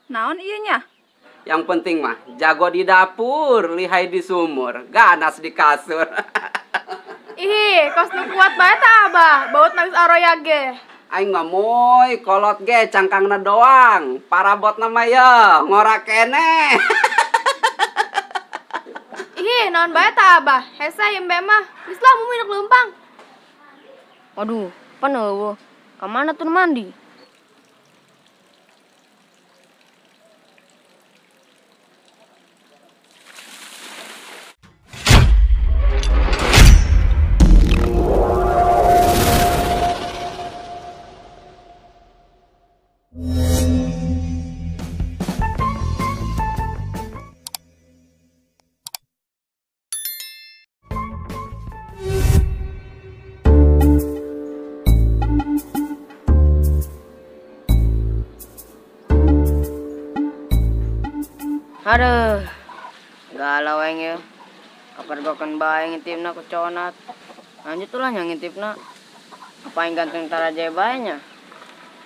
Naon ieu nya? Yang penting mah jago di dapur, lihai di sumur, ganas di kasur. Ih, kos nu kuat bae ta Abah, baut nangis aroya ge. Aing mah moy kolot ge cangkangna doang, parabotna mah ye ngora keneh. Ih, naon bae ta Abah? Hese embe mah. Geus lah mumi rek leumpang. Waduh, pan eueuh. Ka mana tuh mandi? Aduh, galau aing ya. Kapan bae ngintipna ku conat. Lanjut ulah nya ngintipna. Apa aing ganteng taraje bae nya?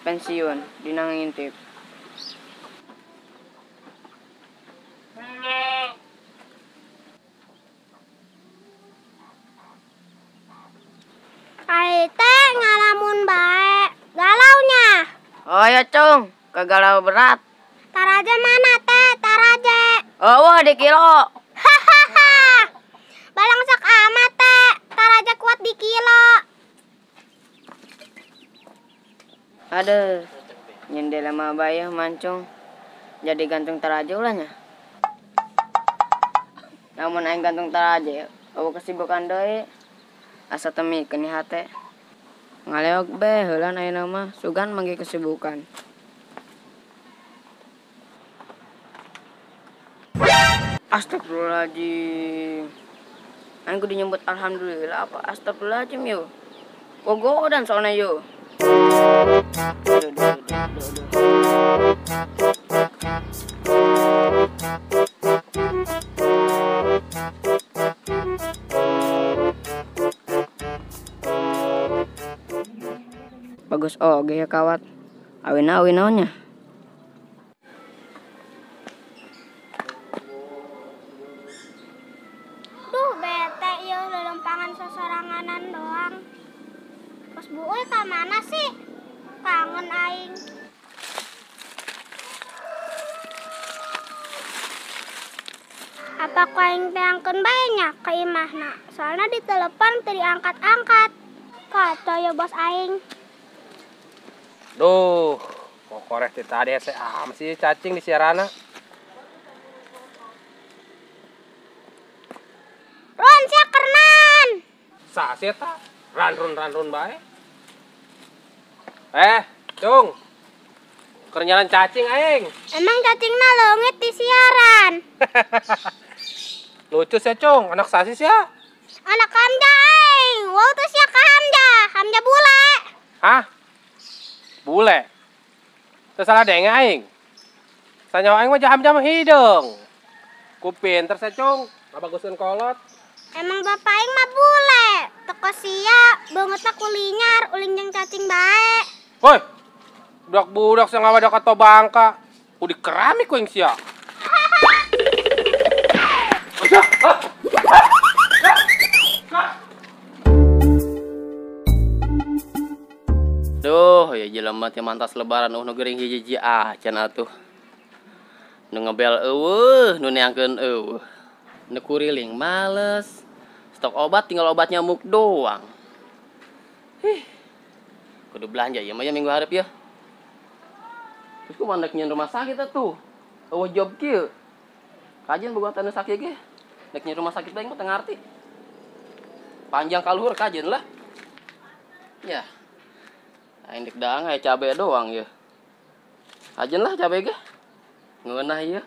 Pensiun dina ngintip. Ai teh ngalamun bae, galaunya. Oh ya, Cung, kagalau berat. Taraje mana teh? Taraje. Oh, wah di kilo. Hahaha. Balangsak amat teh. Taraje kuat di kilo. Aduh, nyendel sama bayah mancung. Jadi gantung taraje ulahnya. Namun aing gantung taraje, eueuh kesibukan deui. Asa temi keuni hate. Ngaleok be heulan ayeuna mah sugan manggih kesibukan. Astagfirullahaladzim. Aing kudu nyebut alhamdulillah apa astagfirullahaladzim yo. Gogodan soalnya yo. Aduh, aduh, aduh, aduh. Bagus oge ya kawat. Awina awi naonnya. Duh bete yeuh lelempangan sosoranganan doang. Bos buul ka mana sih? Kangen aing. Apa ku aing teangkeun bae nya ka imahna? Soalna di telepon teu diangkat-angkat. Kacau ya bos aing. Duh, kokoreh ti tadi hese amat sih cacing di siarana. Run sia kernan. Sa sia ta? Ranrun bae. Cung. Keur nyalan cacing aing. Emang cacingna leungit di siaran. Lucu sia, Cung. Anak sasi sia? Anak Hamzah aing. Wow tuh sia ka Hamzah. Hamzah bule. Hah? Bule. Teu salah denge aing. Sanyawa aing mah Hamzah mah hideung. Ku pinter sia, Cung. Ngabaguskeun kolot. Emang bapak aing mah bule. Toko sia beungeutna kulinyar uling jeung cacing bae. Woi. Budak-budak sia ngawadak atau bangka. Ku dikerami ku aing sia. Duh, ya jelema teh mantas lebaran nu geuring hiji-hiji acan atuh. Nu ngebel eueuh, nu neangkeun eueuh. Nu kuriling males. Stok obat tinggal obat nyamuk doang. Hih. Kudu belanja ieu mah ya minggu hareup ya. Terus kumaha rek nyieun rumah sakit atuh. Eueuh job kieu. Kajian boga tanu sakit ge. Rek nyieun rumah sakit bae mah teu ngarti. Panjang kaluhur kajian lah. Ya. Aing dek daang aya cabe doang ya. Kajian lah cabe ge. Ngeunah ieu.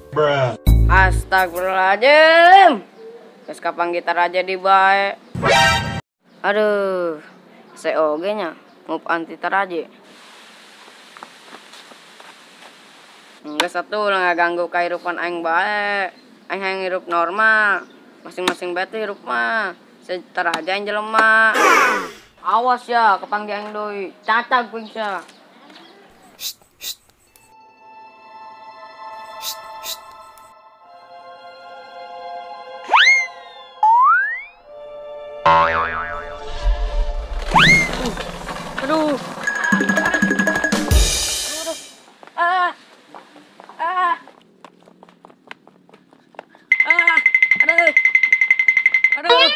Bruh. Astagfirullahaladzim. Geus kapanggih taraje di bae. Aduh, COG nya ngup anti taraje. Geus atuh ulah ngaganggu kahirupan aing bae. Aing hayang hirup normal. Masing-masing bae teh hirup mah. Setara aja yang jelema. Awas ya, kepang aing deui. Cacag kuing sia. Aduh. Aduh. Ah. Ah. Ah. Aduh. Aduh.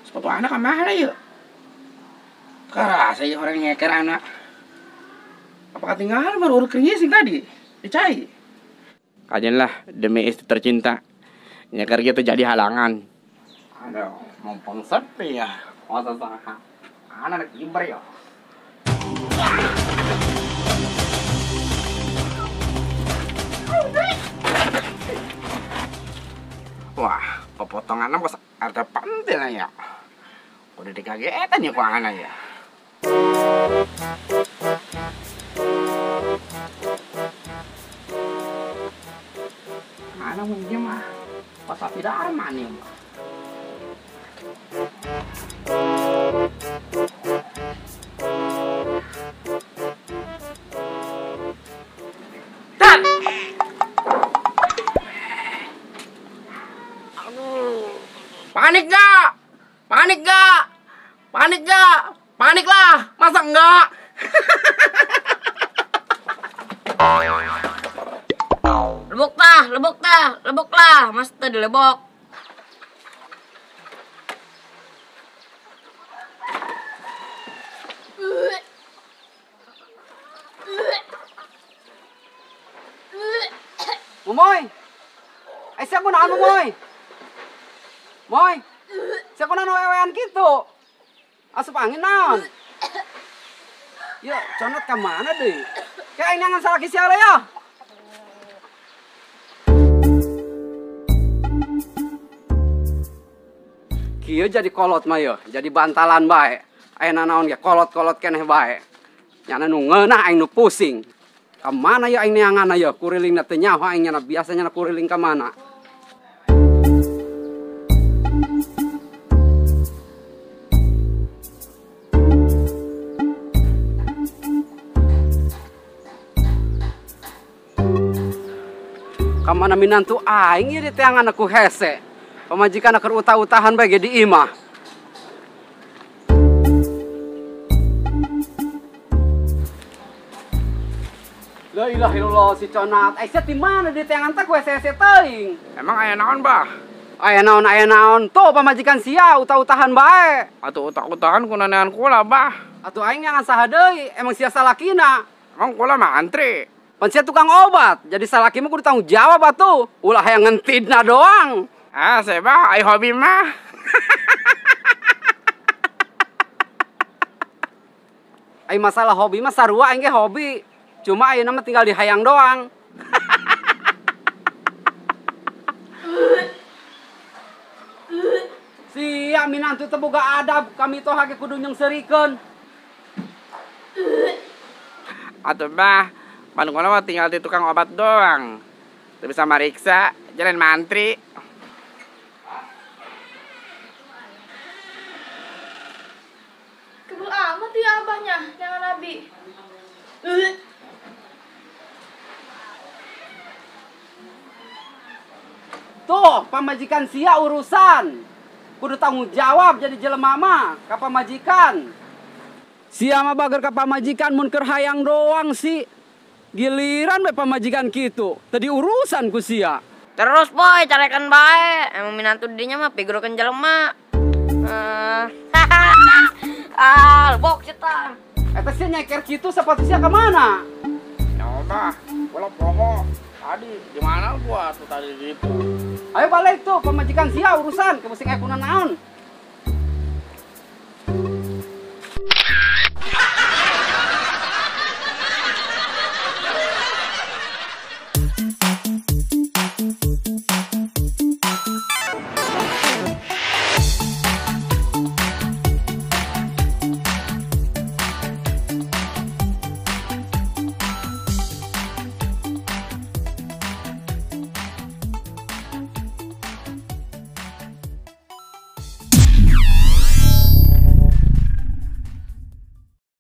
Sepatu anak kemana yuk? Kerasa ya orang nyeker anak. Apa ketinggalan baru urut keringnya sih tadi? Dicai. Kajian lah demi istri tercinta. Nyeker gitu jadi halangan. Aduh, mumpung sepi ya. Masa saha. Anak kiber ya. Wah, pepotongan bos ada pantil ya. Udah dikagetan ya kok anak ya. Mana mungkin mah pas tidak arman ya. Tan. Panik gak? Panik gak? Panik gak? Panik lah, masa enggak? Lebok tah, lebok tah, lebok lah, mas teh dilebok. Momoy, siapa naon Momoy? Moy, siapa naon wewean gitu? Asup angin naon? Ya, conot ke mana deh? Kayak ini angan salah kisi ale ya. Kieu jadi kolot mah yo, jadi bantalan bae. Aya nanaon ge kolot-kolot keneh bae. Nyana nu ngeunah aing nu pusing. Ka mana ya aing neangan ya kurilingna teu nyaho aing nyana biasanya kuriling ka mana. Ka mana minantu aing ieu diteangan ku hese. Pamajikan keur utah-utahan bae ge di imah. La ilaha illallah si Conat. Aisyah di mana di teangan teh ku hese-hese teuing. Emang aya naon, Bah? Aya naon, aya naon. Tuh pamajikan sia utah-utahan bae. Atuh utah-utahan ku nanean kula, Bah. Atuh aing nyangan saha deui, emang sia salakina. Emang kula mah antri. Pan sia tukang obat, jadi salaki mah kudu tanggung jawab atuh. Ulah hayang ngentidna doang. Ah, saya bah, ai hobi mah. Ai masalah hobi mah sarua aing ge hobi. Cuma ayeuna mah tinggal dihayang doang. Sia minantu teu boga adab, kami toh ge kudu nyeungseurikeun. Atuh bah, pan kula mah tinggal di tukang obat doang. Teu bisa mariksa, jalan mantri. Kebel amat ya abahnya, jangan nabi. Tuh, pamajikan sia urusan. Kudu tanggung jawab jadi jelema mah ka pamajikan. Sia mah bager ka pamajikan mun keur hayang doang sih. Giliran we pamajikan kitu, teu diurusan ku sia. Terus boy, carekan bae. Emang minantu dinya mah pigrokeun jelema. Ah, lebok cita. Eta sia nyeker kitu sepatu sia ka mana? Ya bah, kula poho. Tadi gimana gua tuh tadi gitu. Ayo balik tuh pamajikan sia urusan, ke pusing aya kuna naon.